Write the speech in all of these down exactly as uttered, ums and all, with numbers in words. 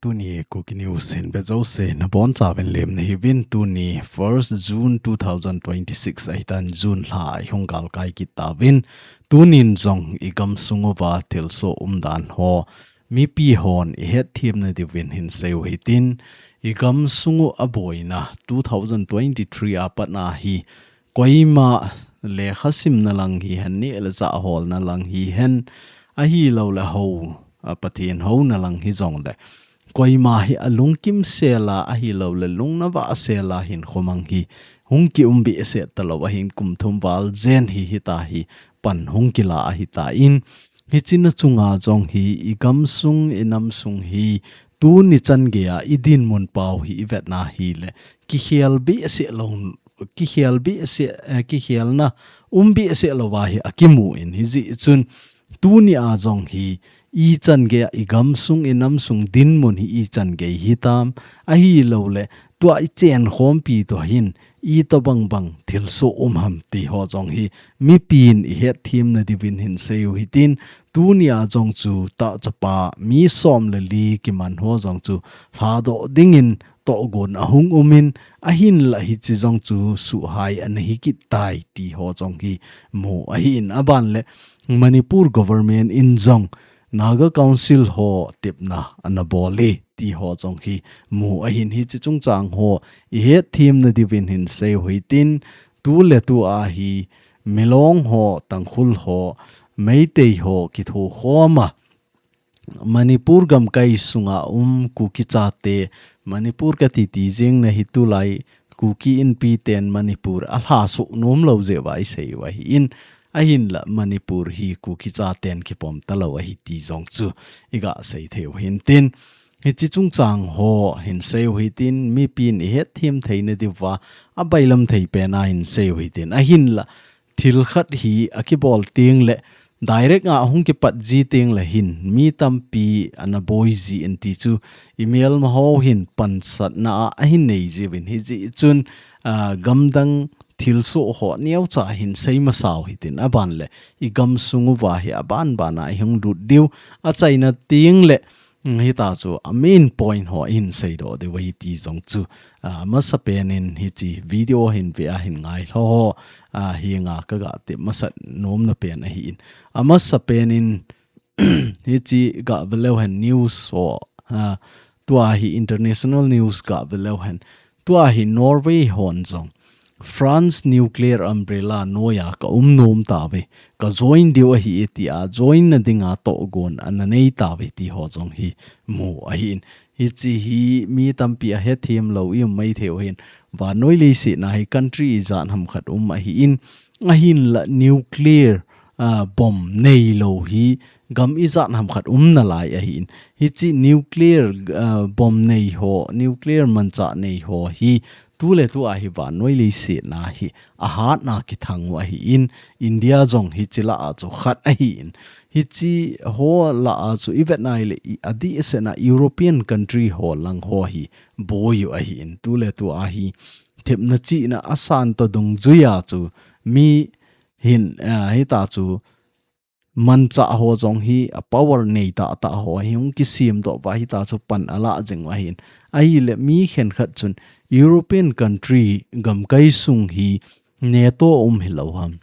Tuni Kuki News hin vejouse nabonchauvin lemna hiuvin, tuni first June two thousand twenty-six ahitan, June lha ihung galkai kit tauvin. Tunin jong igamsung uva thilsoh umdan ho mipi hon ihetthemna diuvin hinseiu hitin, igamsung u aboina two thousand twenty-three a patna hi koima lekha simna lang hihen, neh le chah holna lang hihen, ahilouleh hou, a, Pathen houna lang hijongleh, koima hi alungkimsela, ahilouleh lungnavahsela hinkho mang hi hung kiumbehseh talou ahin, kum thum val jen hi hitahi pan hung kila ahitan, hichena chunga jong hi igamsung, inamsung hi tuni changeiya idinmun pau hi ivetna hileh, kikhel behseh lou, kikhel behseh, eh, kikhelna um behseh louva hi akimun, hijeh chun tunia jong hi ichangeiya igamsung, inamsung dinmun hi ichangei hitam, ahilouleh tua ichenkhompi toh hin itobang bang thilsoh um ham ti ho jong hi mipin ihetthemna diuvin hinseiu hitin, tunia jong chu tahchapa mi som le li kiman ho jong chu lhadoh dingin tohgon ahung umin, ahinlah hiche jong chu suhhai ana hikit tai ti ho jong hi mu ahin, aban leh Manipur government in jong Naga Council ho tepna ana bol e ti ho jong hi mu ahin, hiche chungchang ho ihetthemna diuvin hinseiu hitin, tuletua hi Milong ho, Tangkhul ho, Meitei ho kithokhoma Manipur gamkai sunga um Kuki chate, Manipur kati ti jeng nahi, tulai Kuki Inpi ten Manipur alhasoh nom lou jeh uva iseiu ahin, ahinlah Manipur hi Kuki chaten kipom talou ahi ti jong chu igasei theiu hintin, hiche chungchang ho hinseiu hitin, mipin ihetthem theina diuva abailam thei pena hinseiu hitin, ahinlah thil khat hi akibol tengleh direct a hung kipat ji tengleh hin mi tampi ana boi jin ti chu imelmaho hin pansatna a ahin nei jiuvin, hijeh chun, ah, gamdang thilsoh ho neocha hinsei masau hitin, aban leh igamsung uva hi aban bana ihung lut diu, achaina tengleh, mm, hitachu a main point ho ihinseidoh diu ahi ti jong chu, ah, amasapen in hiche video hin ve a hin ngailou ho, ah, henga kaga tep masat nomna pen ahin. Amasapen in hiche gave leu hen news ho, ah, tua hi international news gave leu hen. Tua hi Norway hon jong France nuclear umbrella noiya ka um nom tauve, ka join diu ahi e tia join na dinga tohgon ana nei tauve ti ho jong hi mu ahin. Hiche hi mi tampi ahethem lou ium maithei u hin, vannoi leiset a hi country ijat ham khat um ahin, ahinlah nuclear, ah, bomb neilou hi gam ijat ham khat um nalai ahin. Hiche nuclear, ah, bomb nei ho, nuclear manchah nei ho hi tuletua hi vannoi leiset a hi ahatna kithang u ahin, India jong hiche lah a chu khat ahin. Hiche ho lah a chu ivet nai leh i, adehset a European country ho lang ho hi boi u ahin. Tuletua hi thepna chihna asan toh dungjuiya chu mi hin, ah, hitachu manchah ho jong hi a power nei tahtah ho hi hung kisemdoh uva hitachu pan alah jing u ahin. Ahileh mi khenkhat chun European country gamkai sung hi NATO um hilou ham,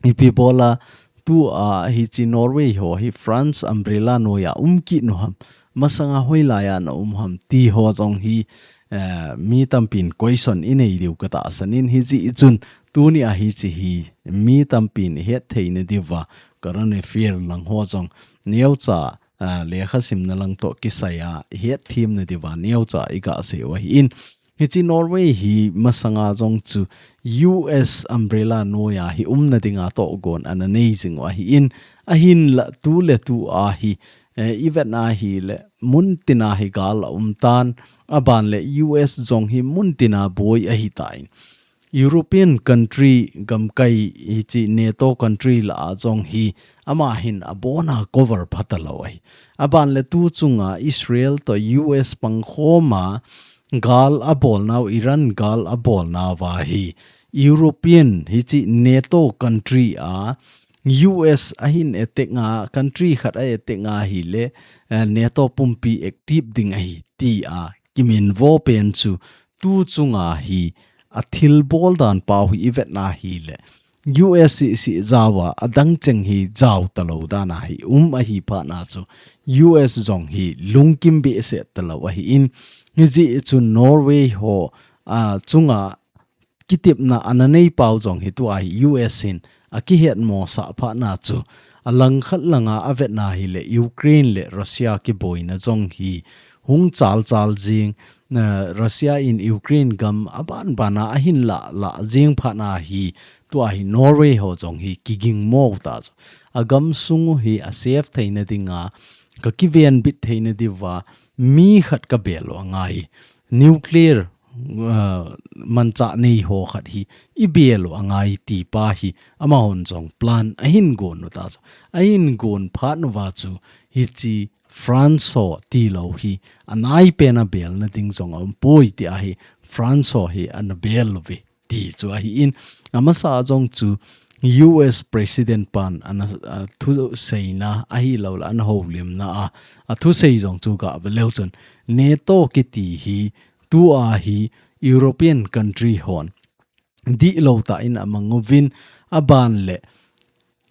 ipi bola tua hiche Norway ho hi France umbrella noiya um kit u ham, masanga hoilaiya na um ham ti ho jong hi, eh, mi tampin question inei diu katahsan in, hijeh chun tunia hiche hi mi tampin ihetthei na diuva current affair lang ho jong neocha, ah, lekha simna lang toh kisaiya ihetthemna diuva neocha igasei u ahin. Hiche Norway hi masanga jong chu US umbrella noiya hi umna dinga tohgon ana nei jing u ahin, ahinlah tuletua hi, eh, ivet a hileh muntina hi gal aum tan, aban leh US jong hi muntina boi ahitan. European country gamkai hiche NATO country lah a jong hi ama hin abona cover phatalou ahi. Aban leh tu chunga Israel toh US pangkhoma gal abolnau, Iran gal abolnauva hi European hiche NATO country a U S ahin attack nga, country khat a attack nga hile, eh, NATO pumpi active ding ahi, tia kiminvo pen chu tu chunga hi athilbol dan pau hi ivetna hile, U S hi si jaoa, adang cheng hi jao talou dan ahi, um ahi phatna chu U S jong hi lungkim behseh talou ahin, hijeh chun Norway ho, a, chunga kitepna ana nei pau jong hi tua hi U S in akihetmo sah phatna chu, alangkhat langa avetna hile Ukraine le Russia kiboina jong hi hung chalchal jing, na Russia in Ukraine gam abanbana ahin lah lah jing phatna hi tua hi Norway ho jong hi kigingmo ta chu. Agam sung u hi asafe theina dinga, kakivenbit theina diuva, mi khat kabel u angai. Nuclear, uh, manchah nei ho khat hi ibel u angai ti pa hi amahon jong plan ahin gon u ta chu. Ahin gon phat uva chu hichi France ho tilou hi anai pen a belna ding jong aumpoi tia hi France ho hi ana bel uve ti chu ahin, amasa jong chu U S President pan ana, a, thuseina ahilou le ana houlimna a, athusei jong chu gave leu chun NATO kiti hi tua hi European country hon dihlou tah in amang uvin, aban le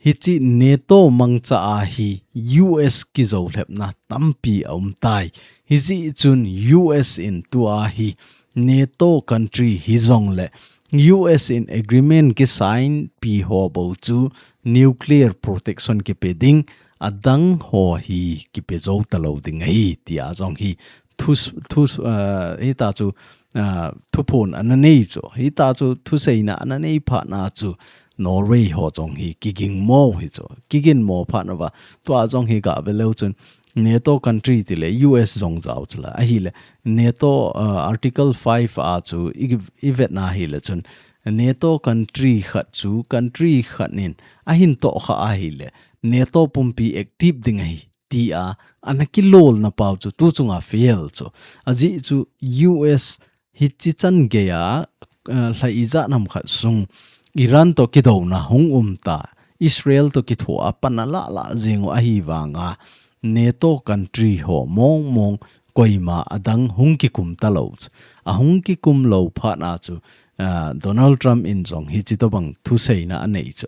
hichi NATO mangcha a hi U S kijoulhepna tampi aumtai. Hijeh chun U S in tua hi NATO country hijong le U S in agreement kisign pi ho bou chu nuclear protection kipe ding, adang ho hi kipe jou talou ding ahi tia jong hi thu, thu, uh, hita chu, uh, thuphon ana nei chu. Hita chu thuseina ana nei phatna chu Norway ho jong hi kigingmo hi chu. Kigingmo phat uva tua jong hi gave leu chun NATO country tile U S jong jao chula. Ahile NATO, uh, Article five a chu i, ivetna hile chun NATO country khat chu country khat in ahin tohkha ahile NATO pumpi active ding ahi tia ana kilolna pau chu tu chunga fail chu. Ajeh chu U S hichi chan geiya, eh, lha ijat ham khat sung Iran to kidouna hung um ta, Israel to kithoa pan ala la jing u ahi vanga NATO country ho mong mong koima adang hung kikum talou chu. Ahung kikum lou phatna chu, ah, Donald Trump in jong hichi tobang thuseina anei chu.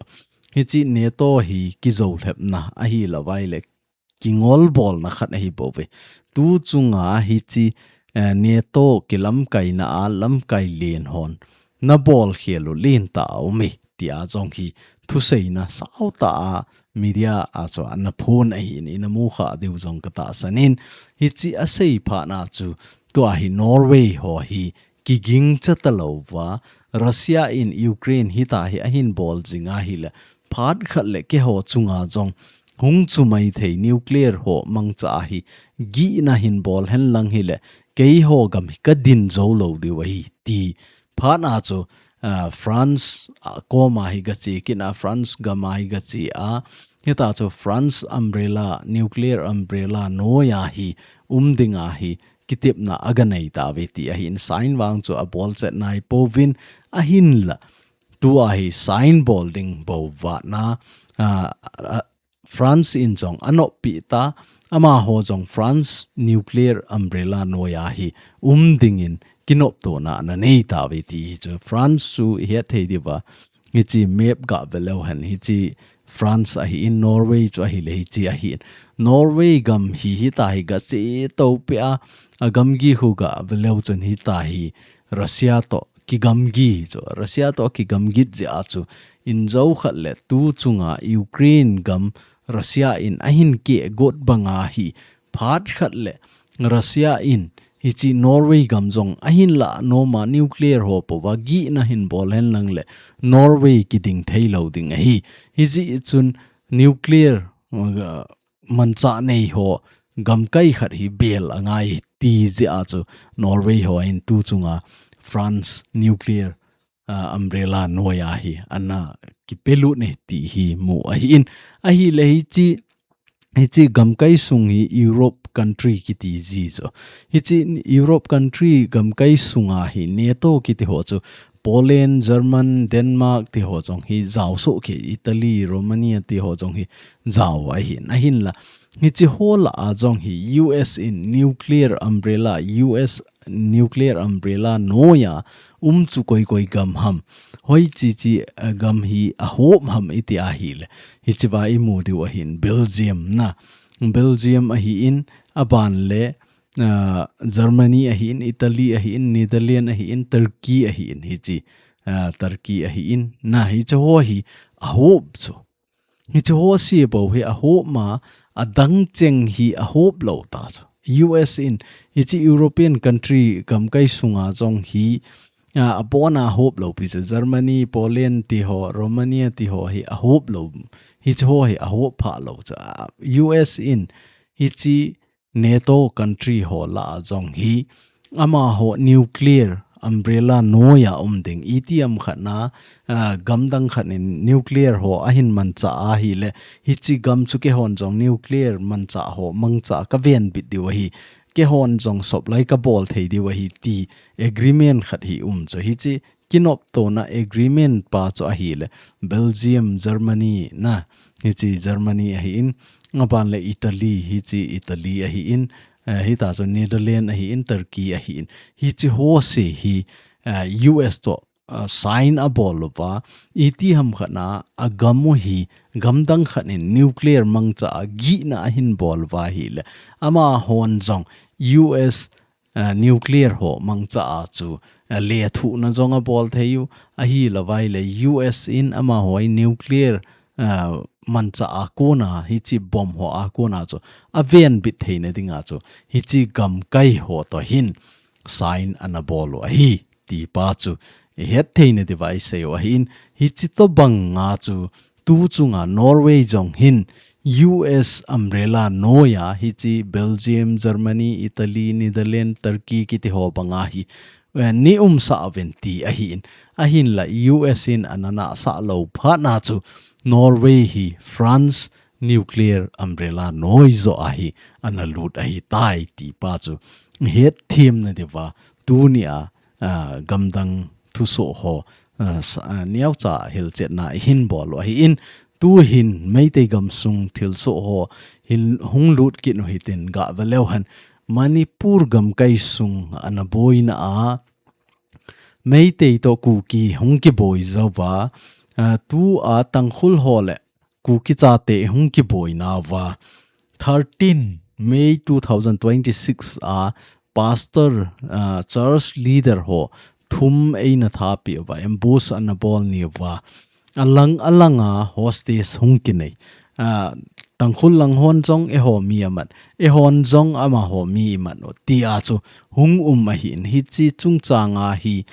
Hichi NATO hi kijoulhepna ahilou vai le kingolbolna khat ahi bouve. Tu chunga hichi, eh, NATO kilamkaina a lamkai len hon nabol khel u len tah a um e tia jong hi thuseina sautah a media a chu ana phon ahin, ina mukha diu jong katahsan in, hichi asei phatna chu tua hi Norway ho hi kigingcha talouva, Russia in Ukraine hita hi ahin bol jing ahile, phat khat le keiho chunga jong hung chu maithei nuclear ho mangcha a hi gihna hin bol henlang hile, keiho gam hi kadin jou lou diu ahi ti phatna chu, ah, France, ah, koma hi gache kit a, France gam a hi gache a, hita chu France umbrella, nuclear umbrella noiya hi um dinga hi kitepna aganei tauve ti ahin, sign vang chu abol chet naipouvin ahinla, tua hi sign bol ding bou vatna, ah, ah, France in jong anoppi ta, amaho jong France nuclear umbrella noiya hi um dingin kinoptona ana nei tauve ti hi chu France chu ihet thei diuva, hichi map gave leu hen, hichi France ahin, Norway chu ahile hichi ahin. Norway gam hi hita hi gache toupia, agamgi khu gave leu chun hita hi Russia to kigamgi chu, Russia to kigamgit jeh a chu, in jou khat le tu chunga Ukraine gam Russia in ahin keh got banga hi phat khat le Russia in hichi Norway gam jong ahin lah noma nuclear ho pouva gihna hin bol henlang le Norway kiding thei lou ding ahi. Hijeh chun nuclear, uh, manchah nei ho gamkai khat hi bel angai ti jeh a chu Norway ho in tu chunga France nuclear, ah, umbrella noiya hi ana kipelut e ti hi mu ahin. Ahile hichi, hichi gamkai sung hi Europe country kiti ji chu. Hichi Europe country gamkai sunga hi NATO kiti ho chu Poland, German, Denmark ti ho jong hi jao soh kei, Italy, Romania ti ho jong hi jao ahin. Ahinla, hiche ho lah a jong hi U S in nuclear umbrella, U S nuclear umbrella noiya um chu koi koi gam ham, hoi chi chi, eh, gam hi ahop ham iti ahile, hiche va imu diu ahin, Belgium na. Belgium ahin, aban le, ah, Germany ahin, Italy ahin, Netherlands ahin, Turkey ahin, hiche, ah, Turkey ahin, na hiche ho hi ahop chu. Hiche ho se bou hi ahop ma, adang cheng hi ahop lou ta chu. U S in, hiche European country gamkai sunga jong hi, ah, abona ahop lou pi chu. Germany, Poland ti ho, Romania ti ho hi ahop lou. Hiche ho hi ahop pha lou chu. Ah, U S in, hiche NATO country ho lah a jong hi, amaho nuclear umbrella noiya um ding. Iti ham khat na, ah, gamdang khat in nuclear ho ahin mancha ahile, hiche gam chu keihon jong nuclear mancha ho mangcha kaven bit diu ahi. Keihon jong sop lai kabol thei diu ahi ti agreement khat hi um chu. Hiche kinoptona agreement pa chu ahile, Belgium, Germany na, hiche Germany ahin, aban le Italy, hiche Italy ahin, eh, hita chu Netherlands ahin, Turkey ahin. Hiche ho se hi, eh, U S to, eh, sign abol uva, iti ham khat na, agam u hi, gamdang khat in nuclear mangcha a gihna ahin bol uva ahile, amahon jong U S ah, nuclear ho mangcha a chu, ah, lethuhna jong abol thei u, ahilou vai le U S in amaho nuclear, ah, mancha a kona, hiche bomb ho a kona chu, aven bit theina dinga chu, hiche gamkai ho to hin sign ana bol u ahi, ti pa chu, ihet theina diuva isei u ahin, hiche tobanga chu, tu chunga Norway jong hin U S umbrella noiya hiche Belgium, Germany, Italy, Netherlands, Turkey kiti ho banga hi, eh, nei umsah uvin ti ahin. Ahinla U S in ana nahsah lou phat na chu Norway hi France nuclear umbrella noi joh a hi ana lut ahitai ti pa chu hetthemna diuva tunia, ah, gamdang thusoh ho, ah, sa-, ah, neocha hilchetna ihin bol u ahin, tu hin Meitei gamsung thilsoh ho hin hung lut kit u hitin gah ve leu hen, Manipur gamkai sung ana boina a Meitei to Kuki hung kiboi jou va, ah, tua Tangkhul ho le Kuki chate hung kiboina uva, thirteen May two thousand twenty-six a pastor, ah, church leader ho thum eina thapeh uva, ambush ana bol ni uva. Alang alanga hostage hung kinei. Ah, Tangkhul lang hon jong eiho mi amat, eihon jong amaho mi imat u, tia chu hung um ahin, hiche chungchanga hi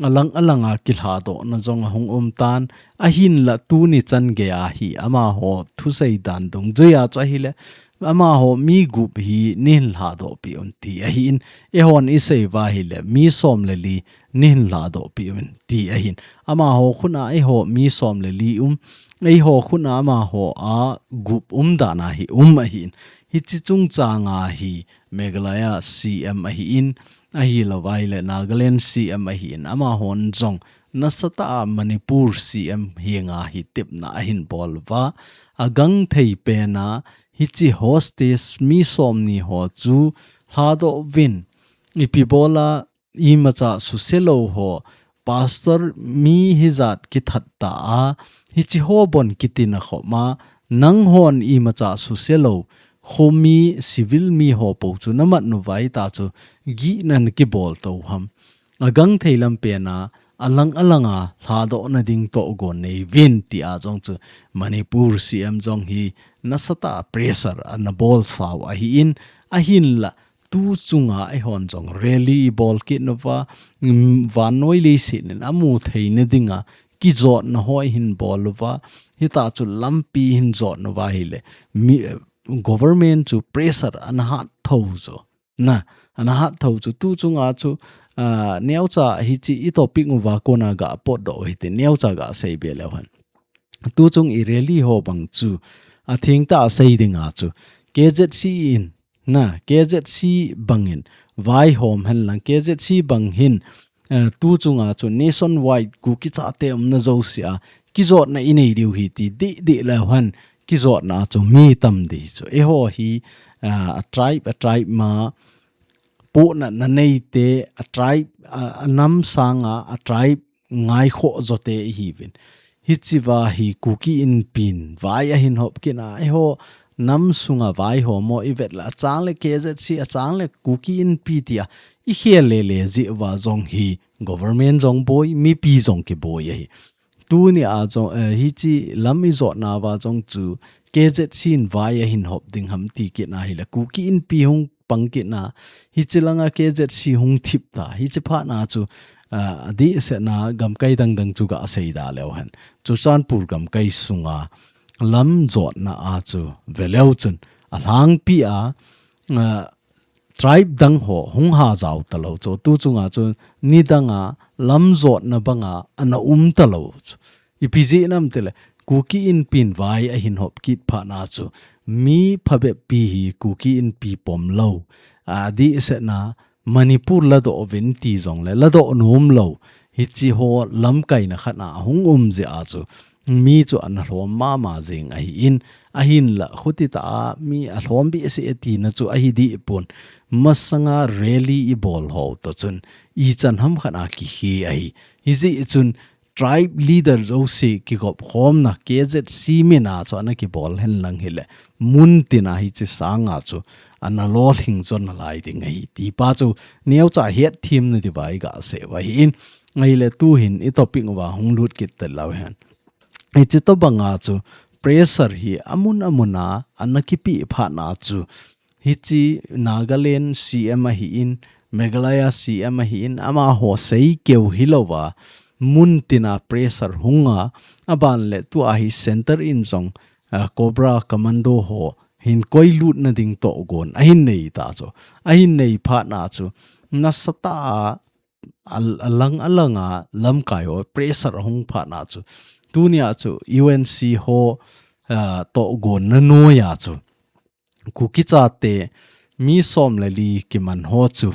alang alanga kilhadohna jong ahung um tan, ahinla tuni chan geiya hi amaho thusei dan dungjuiya chu ahile, amaho mi gup hi neihin lhadoh peh un ti ahin, eihon isei uva ahile, mi som le li neihin lhadoh peh un ti ahin. Amaho khut a eiho mi som le li um, eiho khut a amaho a gup um dan a hi um ahin. Hiche chungchanga hi Meghalaya C M ahin, ahilou vai le Nagaland C M ahin, amahon jong nasatah a Manipur C M henga hi tepna ahin bol uva, agangthei pen a hiche hostage mi som ni ho chu lhadoh uvin, ipi bol a imacha suse lou ho, pastor mi hijat kithat ta a, hiche ho bon kitina khop ma, nanghon imacha suse lou, khomi civil mi ho pou chu namat nu uva ita chu gihna nakibol tou ham. Agangthei lam pen a, alang alanga lhadohna ding tohgon nei uvin tia jong chu Manipur C M jong hi nasatah a pressure ana bolsa u ahin, ahinla tu chunga eihon jong rally ibol kit nauva, mm, vannoi leiset in amu theina dinga kijotna ho ihin bol uva, hita chu lampi ihin jot nauva ahile, mi, eh, government chu pressure ana hat tho jo. Na, ana hat tho chu tu chunga chu, ah, neocha hiche i topic uva kona ga potdoh u hite, neocha ga seibe leu hen. Tu chung i rally ho bang chu, athengtah a sei dinga chu, K Z C in, na, K Z C bangin, vaihom henlang, K Z C bang hin, eh, tu chunga chu nationwide Kuki chate umna jousea kijotna inei diu ahi ti dih dih leu hen kijotna chu mi tam ding chu. Eiho hi, eh, a tribe, a tribe ma pohnatna neite, a tribe, a, a nam sanga, a tribe ngaikhoh jote ihiuvin. Hichea hi Kuki Inpin vai ahin hop kit a, eiho nam sunga vaihom ho ivet le, achang le K Z C, achang le Kuki Inpi tia ikhel lele jeh uva jong hi government jong boi, mipi jong kiboi ahi. Tunia jong, eh, hiche lam ijotna uva jong chu K Z C in vai ahin hop ding ham ti kit ahile, Kuki Inpi hung pang kit a, hiche langa K Z C hung thip ta, hiche phat a chu, ah, adehset a gamkai dang dang chu gasei da leu hen. Churachandpur gamkai sunga lam jotna a chu ve leu chun, alhangpi a, ah, tribe dang ho hung ha jao talou chu, tu chunga chu nidang a lam jotna banga ana um talou chu. Ipi jeh ham itile, Kuki Inpin vai ahin hop kit phat a chu, mi phabep pi hi Kuki Inpi pom lou, adehset a Manipur ladoh uvin ti jong le, ladoh nom lou, hiche ho lamkaina khat a hung um jeh a chu, mi chu ana lhom mama jing ahin, ahinla, khuti tah a mi alhom behseh e tina chu ahi deh pon, masanga rally ibol ho toh chun, ichan ham khat a kikhe ahi. Hijeh chun, tribe leader jouse kigop khomna K Z C min a chu ana kibol hen lang hile, mun tin a hiche sanga chu ana lolhing jo nalai ding ahi. Ti pa chu neocha hetthemna diuva igasei u ahin, ahile tuhin i topic uva hung lut kit talou hen. Hiche tobanga chu pressure hi amun amun a ana kipeh phat a chu, hiche Nagaland C M ahin, Meghalaya C M ahin, amaho seikeu hilouva, mun tin a pressure hunga, aban le tua hi center in jong, ah, Cobra Commando ho hin koilut nading tohgon ahin nei ta chu. Ahin nei phat a chu, nasatah a, al-, alang alang a lamkai ho pressure ahung phat a chu, tunia chu U N C ho, ah, tohgon na noiya chu, Kuki chate mi som le li kiman ho chu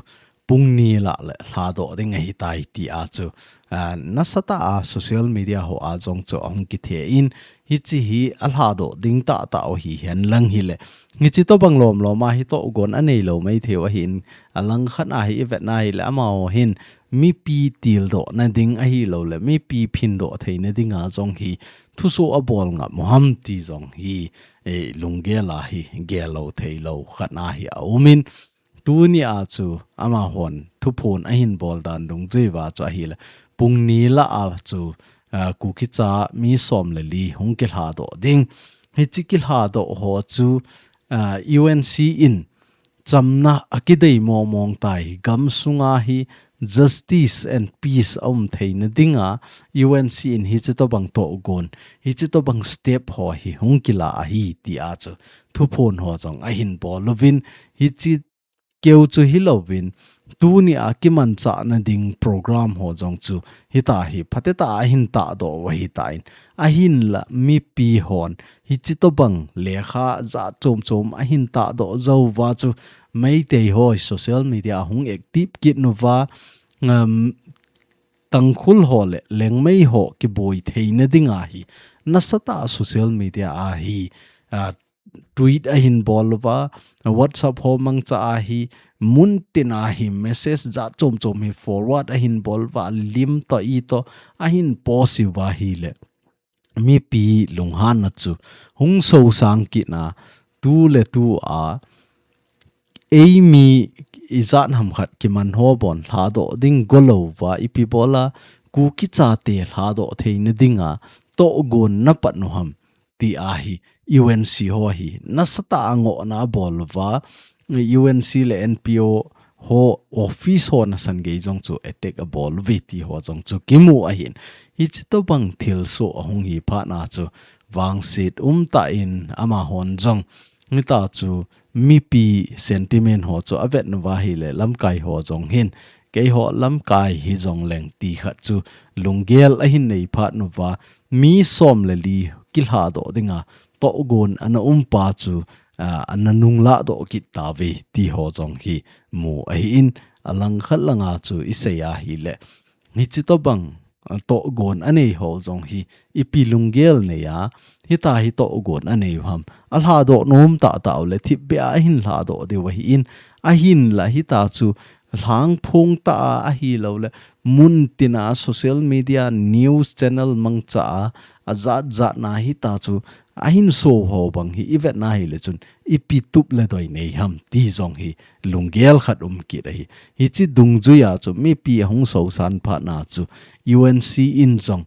pung ni lah le lhadoh ding ahitai tia chu, ah, nasatah a social media ho a jong chu ahung kithe in, hiche hi alhadoh ding tahtah u hihen lang hile, hiche tobang lom lom a hi tohgon anei lou maithei u ahin, alang khat a hi ivet na hile, amaho hin mipi tildoh nading ahilou le, mipi phindoh theina dinga jong hi thusoh abol ngam u ham ti jong hi, eh, lunggel a hi gel lou thei lou khat a hi aumin, tunia chu amahon thuphon ahin bol dan dungjui uva chu ahile, pung ni lah a chu, ah, Kuki cha mi som le li hung kilhadoh ding. Hiche kilhadoh ho chu, ah, U N C in chamna akidei mong mong tai, gamsunga hi justice and peace aum theina dinga U N C in hiche tobang tohgon, hiche tobang step ho hi hung kila ahi tia chu thuphon ho jong ahin bol uvin, hiche keu chu hilouvin, tunia kimanchah nading program ho jong chu hitia hi phatecha ahin tahdoh u ahitan, ahinla mipi hon hiche tobang lekha jat chom chom ahin tahdoh jou uva chu Meitei ho social media hung active kit nauva, um, Tangkhul ho le Liangmai ho kiboi theina dinga hi nasatah a social media a hi, ah, tweet ahin bol uva, WhatsApp ho mangcha a hi, mun tin a hi message jat chom chom hi forward ahin bol uva, lim toh itoh ahin post uva ahile, mipi lunghanna chu hung sosang kit a, tu le tu a, eimi ijat ham khat kiman ho bon lhadoh ding golou uva, ipi bola Kuki chate lhadoh theina dinga tohgon napan u ham tia hi U N C ho hi nasatah a ngohna abol uva, U N C le N P O ho office ho nasan gei jong chu attack abol uve ti ho jong chu kimu ahin. Hiche tobang thilsoh ahung hi phat a chu vangset umtah in amahon jong hitia chu mipi sentiment ho chu avet nauva ahile lamkai ho jong hin, keiho lamkai hijong leng ti khat chu lunggel ahin nei phat nauva, mi som le li kilhadoh dinga tohgon ana um pa chu, ah, ana nunglah doh kit tauve ti ho jong hi mu ahin, alang khat langa chu isei ahile, hichi tobang, ah, tohgon anei ho jong hi ipi lunggel nei a, hita hi tohgon anei u ham. Alhadoh nom tah tah u le thipbeh a ahin lhadoh diu ahi in, ahinla hita chu lhangphong tah a ahilou le mun tina social media news channel mangcha a, ajat jat na hita chu ahin so ho bang hi ivet na hile chun ipi tup le doi nei ham ti jong hi lunggel khat um kit ahi. Hichi dungjui a chu mipi ahung sosan phat na chu U N C in jong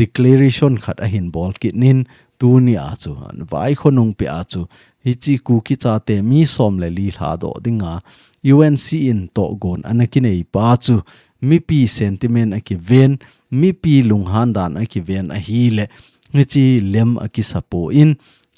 declaration khat ahin bol kit nin tuni a chu vai khonung pia chu hichi Kuki chate mi som le li lhadoh dinga U N C in tohgon ana kinei pa chu mipi sentiment akiven, mipi lunghan dan akiven ahile hichi lem akisa poi in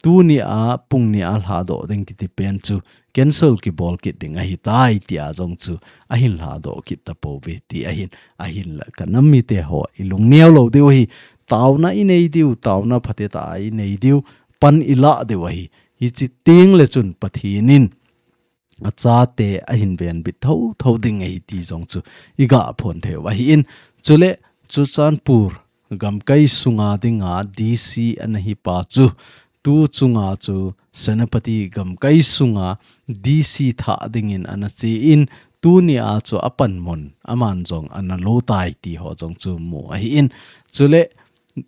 tuni a pung ni a lhadoh ding kiti pen chu cancel kibol kit ding ahitai tia jong chu ahin lhadoh kit tapouve ti ahin, ahinla ka nam mite ho ilungneo lou diu ahi, taona inei diu, taona phatecha inei diu, pan ilah diu ahi, hichi teng le chun Pathen in achate ahin venbit thotho ding ahi ti jong chu iga phon theiu ahi in, chule Churachandpur gamkai sunga dinga D C ana hi pa chu tu chunga chu Senapati gamkai sunga D C thah dingin ana che in tuni a chu apanmun aman jong ana lo tai ti ho jong chu mu ahi in, chule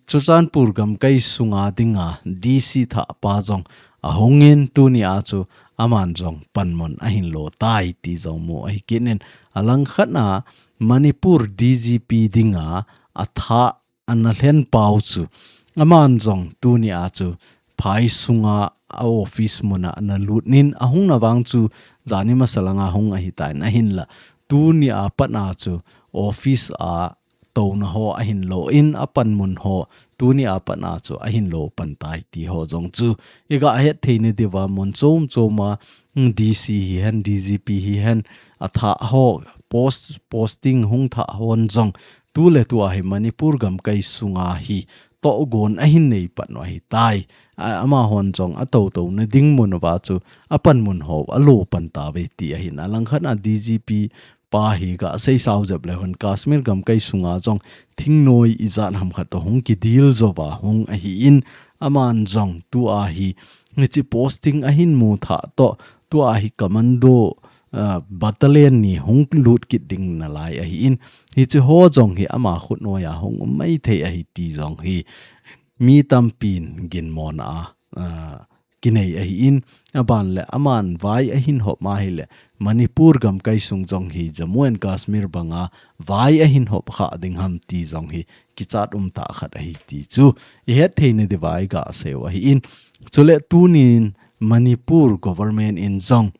Churachandpur gamkai sunga dinga D C thah pa jong ahung in tuni a chu aman jong panmun ahin lo tai ti jong mu ahi kit in, alangkhat na Manipur D G P dinga athah ana lhen pau chu aman jong tuni a chu phai sunga a office muna ana lut nin ahung na vang chu jani masa langa hung ahitan ahinla tuni a pat na chu office a touna ho ahin lo in apanmun ho tuni a pat na chu ahin lo pan tai ti ho jong chu iga het thei ni diuva mun chom choma, mm, D C hihen D G P hihen athah ho post posting hung thah hon jong tu le tu a hi Manipur gamkai sunga hi tohgon ahin nei pan u ahitai. A, amahon jong ato to na ding mun uva chu apanmun ho alo pan tauve ti ahin alangkhat na D G P pa hi ga sei sao jep le hon Kashmir gamkai sunga jong thingnoi ijat ham khat to hung kidil jo va hung ahi in aman jong tu a hi hichi posting ahin mu thah to tu a hi commando, ah, battalion ni hung lut kit ding nalai ahi in hichi ho jong hi ama khutnoi a hung um mai thei ahi ti jong hi mi tampin ginmona a, ah, kinei ahi in, aban le aman vai ahin hop ma hi le, Manipur gamkai sung jong hi Jammu and Kashmir banga vai ahin hop kha ding ham ti jong hi kichat um tah khat ahi ti chu ihet thei ni diuva iga sei u ahi in. Chule tunin Manipur government in jong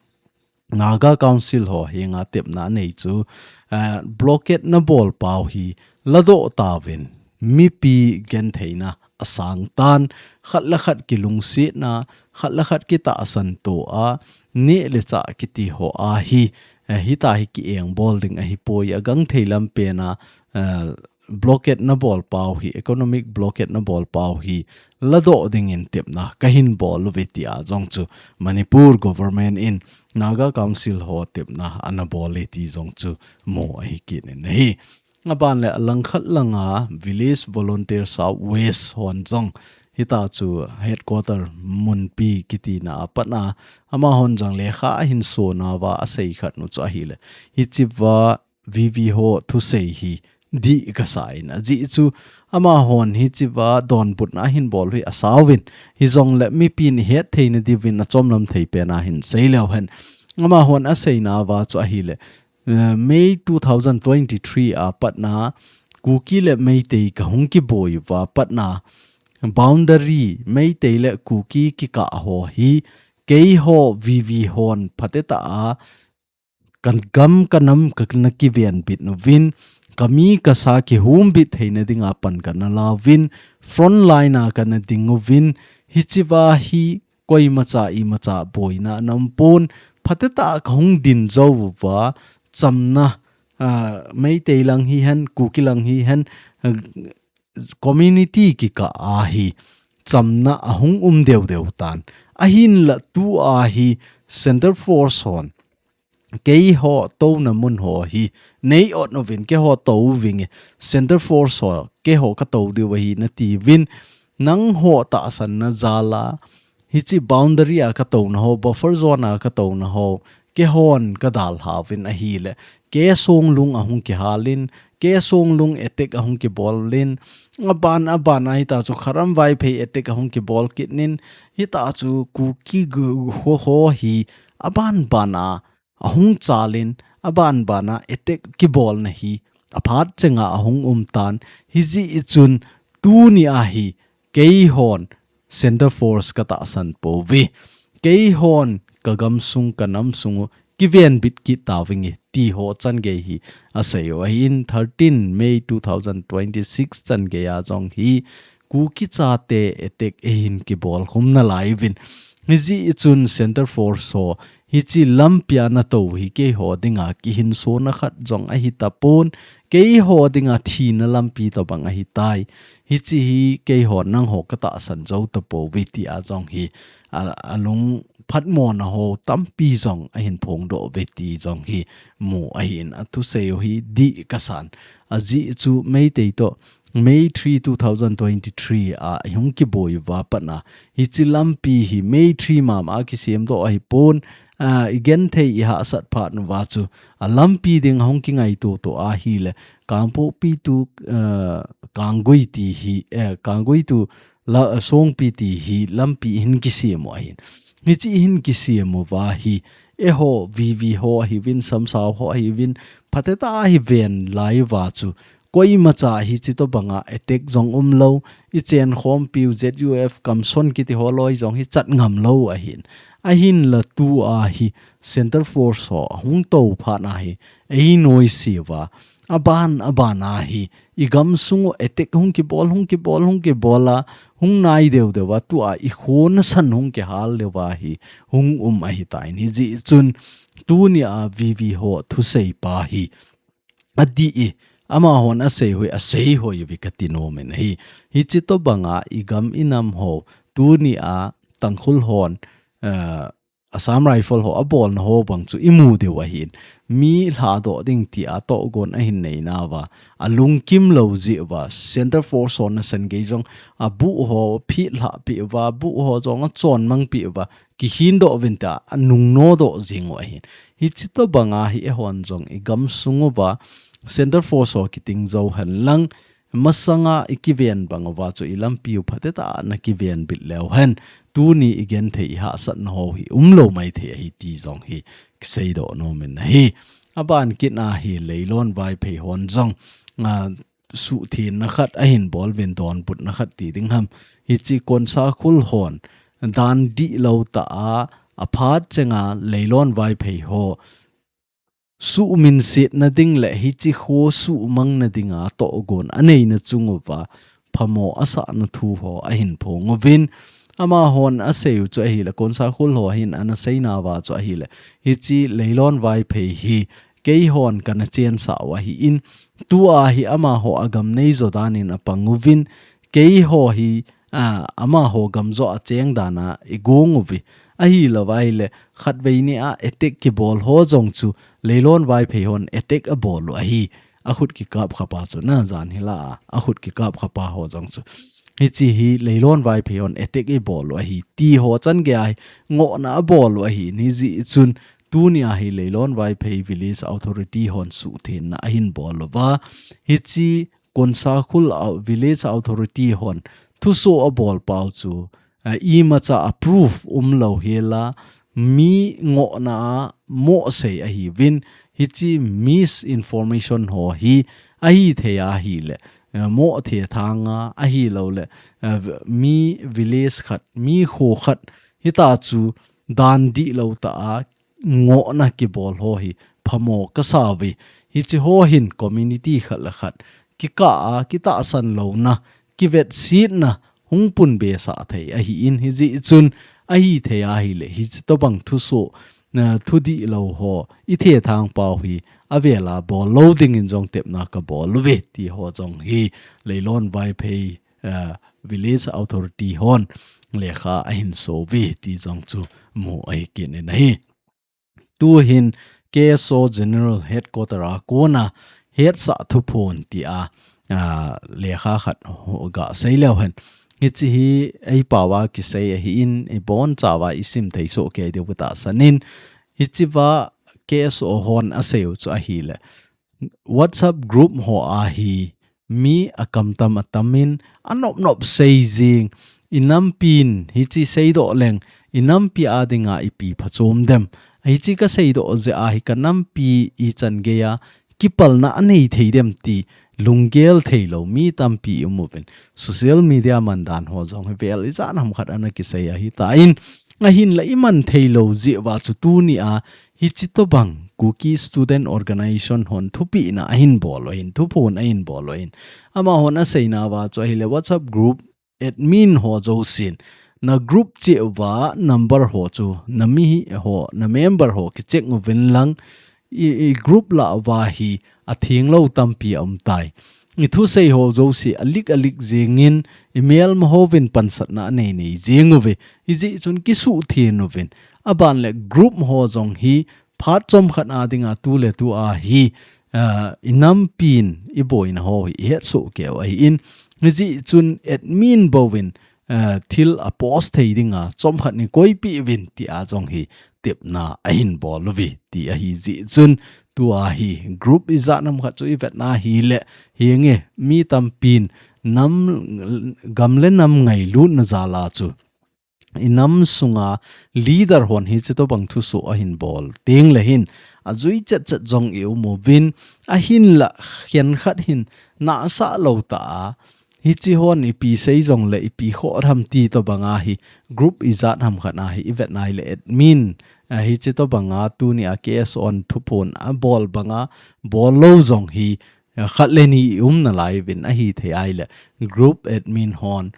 Naga Council ho henga tepna nei chu, ah, blockade na bol pau hi ladoh tauvin mipi gentheina asang tan, khat le khat kilungsetna, khat le khat kitahsan to a, neh le chah kiti ho a hi, eh, hita hi kieng bol ding ahi poi, agangthei lam pen a, eh, blockade na bol pau hi, economic blockade na bol pau hi, ladoh dingin tepna kahin bol uve tia jong chu Manipur government in Naga Council ho tepna ana bol e ti jong chu mu ahi kit in ahi. Aban le alangkhat langa Village Volunteer South West hon jong hita chu headquarter munpi kitina a pat na amahon jong lekha ahin sona uva asei khat nu chu ahi le. Hichi uva V V ho thusei hi dih kasa in ajeh chu amahon hichi uva donbutna ahin bol hi asao vin. Hijong le mipin ihet thei na diuvin achomlam thei pen a hin sei leu hen. Amahon aseina uva chu ahi le. Eh, May two thousand twenty-three a pat na Kuki le Meitei kahung kiboi uva pat na boundary Meitei le Kuki kikah ho hi keiho V V hon phatecha a ka gam ka nam kana kiven bit nuvin, ka mi ka sa kihum bit theina dinga pan kana lauvin, front line a kana ding uvin, hichi uva hi koimacha imacha boina ana um pon, phatecha kahung din jou uva, chamna, ah, Meitei lang hihen, Kuki lang hihen, ah, community kikah a hi chamna ahung um deu deu tan. Ahinla tu a hi Centre Force hon keiho touna mun ho hi nei ot uvin, keiho tou vinge, center force ho keiho katou diu ahi nati uvin, nangho tahsanna jal a, hiche boundary a katouna ho, buffer zone a katouna ho, keihon kadalha uvin ahile, kei songlung ahung kihalin, kei songlung attack ahung kibolin, aban, aban a hitachu Kharam Vaiphei attack ahung kibol kitnin, hitachu Kuki gu-, ho, ho hi, aban, ban a, ahung chalin, aban, ban a, attack kibolna hi, aphat chenga ahung umtan, hijeh chun, tuni a hi, keihon, center force katahsan pouve. Keihon kagamsung kanamsung u kivenbit kit tauvinge ti ho changei hi asei u ahin thirteen May two thousand twenty-six changei a jong hi Kuki chate attack eihin kibol khum nalai uvin. Hijeh chun center force ho hiche lampi a natou hi keiho dinga kihinsona khat jong ahitapon, keiho dinga thina lampi tobang ahitai. Hiche hi keiho nangho katahsan jou tapouve tia jong hi a, alung phatmona ho tampi jong ahin phongdoh uve ti jong hi mu ahin athusei u hi dih kasan. Ajeh chu Meitei toh May three, two thousand twenty-three a ihung kiboi uva patna hiche lampi hi May three mama kisemdoh ahipon, a, igenthei ihahsat phat uva chu alampi ding ahung kingaito to ahile Kangpokpi to, a, Kanggui ti hi, eh, Kanggui to la, Songpi ti hi lampi hin kisem u ahin. Hiche hin kisem uva hi, eiho, V V ho ahiuvin, Samsao ho ahiuvin, phatecha hi ven lai uva chu, koimacha hiche tobanga attack jong umlou, ichenkhompiu Z U F Kamson kiti ho loi jong hi chat ngamlou ahin. Ahinla tua hi, center force ho, hung tou phat na hi, einoise uva, aban, aban a hi, igamsung u attack hung kibol, hung kibol, hung kibol a, hung nai deu deu a, tua ikhona san hung kihal leuva hi, hung um ahitan hijeh chun, tuni a V V ho thusei pa hi, adih e, amahon asei u hi, asei hoi uve kati nom in ahi. Hiche tobanga igam inam ho, tuni a Tangkhul hon, eh, Assam Rifle ho abolna ho bang chu imu diu ahin. Mi lhadoh ding tia tohgon ahin nei nauva. Alungkim lou jeh uva. Center force ho nasan gei jong abuh ho phit lhah peh uva. Abuh ho jong achon mang peh uva. Kikhin doh uvin tia anung nodoh jing u ahin. Hiche tobanga hi eihon jong igamsung uva. Center force ho kiting jou hen lang. Masanga ikiven bang uva chu ilampiu phatecha na kiven bit leu hen. Tuni igenthei ihahsatna ho hi umlou maithei ahi ti jong hi kiseidoh nom in ahi. Aban kit a hi Leilon Vaiphei hon jong, a, suhthenna khat ahin bol uvin donbutna khat ti ding ham. Hiche Konsakhul hon dan dihlou tah a, aphat chenga Leilon Vaiphei ho suhminsetna ding le hiche kho suhmangna dinga tohgon aneina chung uva phamo asahna thu ho ahin phong uvin. Amahon asei u chu ahile, Konsakhul ho hin ana sei nauva chu ahile, hiche Leilon Vaiphei hi keihon kana chensah u ahin, tua hi amaho agam neijo dan in apang uvin, keiho hi, a, amaho gamjo a cheng dan a igong uve. Ahilou ahile, khatvei nia attack kibol ho jong chu, Leilon Vaiphei hon attack abol u ahi. Akhut kikap khapa chu, na jan hila a, akhut kikap khapa ho jong chu. Hiche hi Leilon Vaiphei hon attack ibol u ahi. Ti ho changei a hi, ngohna abol u ahi. Hijeh chun, tuni a hi Leilon Vaiphei Village Authority hon suhthenna ahin bol uva. Hiche Konsakhul au-, Village Authority hon thuso abol pau chu, a, imacha a proof umlou hela mi ngohna a mohsei ahiuvin, hiche misinformation ho hi ahithei ahile, a, mohthethang a ahilou le, a, v-, mi village khat, mi kho khat, hitachu dan dihlou tah a ngohna kibol ho hi phamo kasa uve. Hiche ho hin community khat le khat kikah a, kitahsan louna, kivetsetna hung punbe sah thei ahin, hijeh chun ahithei ahile, hiche tobang thuso, na, thudihlou ho ithethang pau hi avel a bol lou dingin jong tepna kabol uve, ti ho jong hi Leilon Vaiphei, a, Village Authority hon lekha ahin so uve ti jong chu mu ahi kit in ahi. Tuhin K S O General Headquarter a kona hetsah thuphon tia, a, lekha khat ho ga sei leu hen. Hiche hi eipao a kisei ahin, ibonchauva isim thei soh kei diu katahsan in. Hichea K S O hon asei u chu ahile, WhatsApp group ho a hi mi akamtam atamin, anop nop sei jing, inampin hiche seidoh leng, inampi a dinga ipi phachom dem. Hiche kaseidoh jeh a hi kanampi ichan geiya kipalna anei thei dem ti lunggel theilou mi tampi i um uvin. Social media mandan ho jong hi vel ijat ham khat ana kisei ahitan, ahinla iman theilou jeh uva chu tunia hiche tobang Kuki Student Organization hon thupehna ahin bol u ahin, thuphon ahin bol u ahin. Amahon aseina uva chu ahile WhatsApp group admin ho jousen, na group cheh uva number ho chu, na mi ho, na member ho kicheck uvin lang, i, i group lah uva hi atheng lou tampi aum tai. I thusei ho jouse alik alik jingin, i melma hovin pansatna anei nei jing uve. Hijeh chun kisuhtheng uvin. Aban le group ho jong hi phat chomkhat a dinga tuletu a hi, ah, inampin iboina ho hi ihet soh kei u ahin. Hijeh chun admin bouvin, ah, thil apost thei dinga chomkhat nei koipeh uvin tia jong hi tepna ahin bol uve ti ahi jeh chun tua hi group ijat ham khat chu ivetna hile hinge mi tampin nam, gam le nam ngailutna jal a chu inam sunga leader hon hiche tobang thusoh ahin bol teng le hin ajui chet chet jong i um uvin ahinla khenkhat hin nahsah lou tah a hiche hon ipi sei jong le ipi khoh ham ti tobanga hi group ijat ham khat a hi ivet nai le admin, a, hiche tobanga tunia K S O hon thuphon abol banga bol lou jong hi, a, khat le ni i um nalai uvin ahithei ahile group admin hon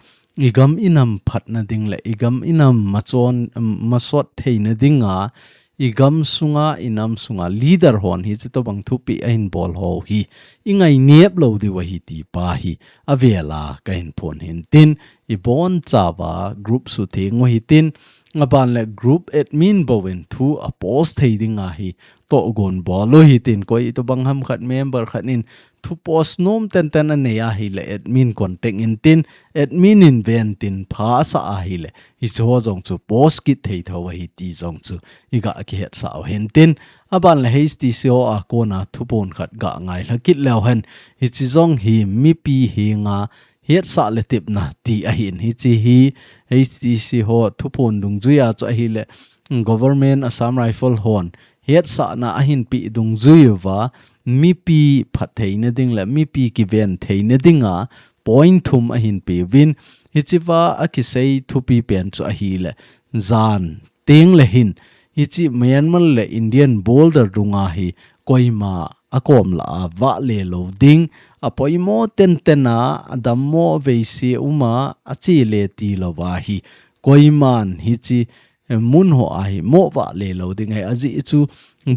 igam inam phatna ding le igam inam machon, um, masot theina dinga igam sunga, inam sunga leader hon hiche tobang thupeh ahin bol ho hi ingainep lou diu ahi ti pa hi avela kahin phon hintin, ibonchauva group suhtheng u hitin, aban le group admin bouvin thu apost thei dinga hi tohgon bol u hitin, koi tobang ham khat member khat in thu post nom tenten anei ahile admin contact intin, admin in ventin pha asah ahile hiche ho jong chu post kit thei thou ahi ti jong chu iga kihetsah u hintin, aban le H T C ho a kona thuphon khat ga ngailha kit leu hen, hiche jong hi mipi henga hetsah le tepna ti ahin, hiche hi H T C ho thuphon dungjuia chu ahile, government Assam Rifle hon hetsahna ahin peh dungjui uva, mipi phat theina ding le mipi kiven theina dinga point thum ahin pe uvin, hichea akisei thupi pen chu ahile, jan teng le hin, hiche Myanmar le Indian border dunga hi koima akom lah a vahle lou ding, apoimo tenten a, adammo veise uma, ache le ti louva hi, koiman hiche, eh, mun ho a hi mo vahle lou ding ahi, ajeh chu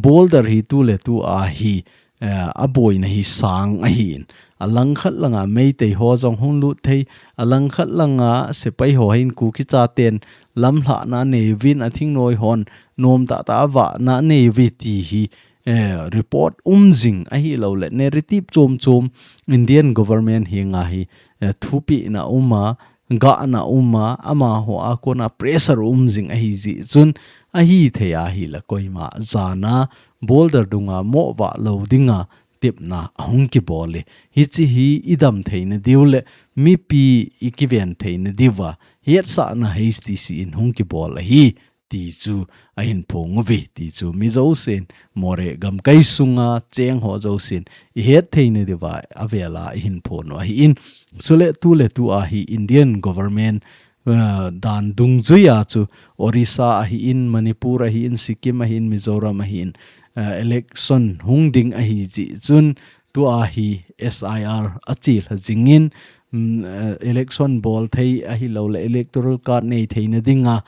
border hi tuletu a hi, eh, aboina hi sang ahin. Alangkhat langa Meitei ho jong hung lut thei, alangkhat langa sepai ho hin Kuki chaten lamlhahna anei uvin, athingnoi hon nom tahtah a vahna anei uve ti hi, eh, report um jing ahilou le, narrative chom chom Indian government henga hi, eh, thupehna uma, gahna uma, amaho a kona pressure um jing ahi jeh chun, ahithei ahile koima jana border dunga mo vahlou dinga tepna ahung kibol e. Hiche hi idam theina diu le mipi ikiven theina diuva hetsahna H T C in hung kibol ahi ti chu ahin phong uve ti chu mi jousen Moreh gamkai sunga cheng ho jousen ihet theina diuva avela ihin phong u ahin, chule tuletu a hi Indian government, eh, dan dungjuia chu Orissa ahin, Manipur ahin, Sikkim ahin, Mizoram ahin, eh, election hung ding ahi jeh chun tua hi S I R achelha jingin, mm, eh, election bol thei ahilou le electoral card nei theina dinga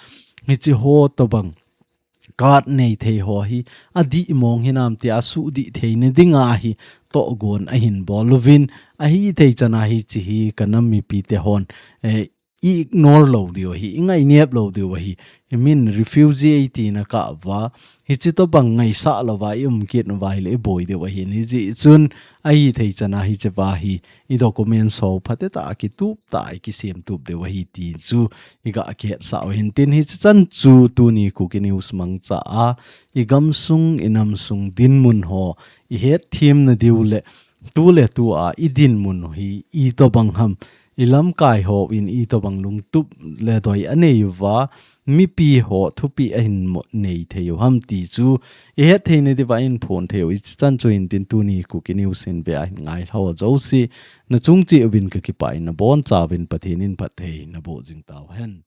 hiche ho tobang card nei thei ho hi adih mong hinam tia suhdih theina dinga hi tohgon ahin bol uvin, ahithei chana hiche hi kanam mipite hon, eh, i ignore lou diu ahi, i ngainep lou diu ahi. I min refugee ei tina kah uva, hiche tobang ngaisah louva i um kit uva ahile i boi diu ahi. Hijeh chun ahithei chana hiche va hi i document ho phatecha kitup tah a i kisem tup diu ahi ti chu i ga kihetsah u hin tin, hiche chan chu tuni Kuki News mangcha a i gamsung i namsung dinmun ho i hetthem na diu le tu le tu a i dinmun hi i tobang ham, i lamkai hon i tobang lungtup le doi anei uva, mipi ho thupi ahin mo-, nei thei u ham ti chu i hetthei na diuva i hin phon thei u. Hiche chan chu hin tin tuni Kuki News hin ve a hin ngailhah jouse na chung cheh uvin ka kipah in, na boncha uvin Pathen in phatthei naboh jing tauhen.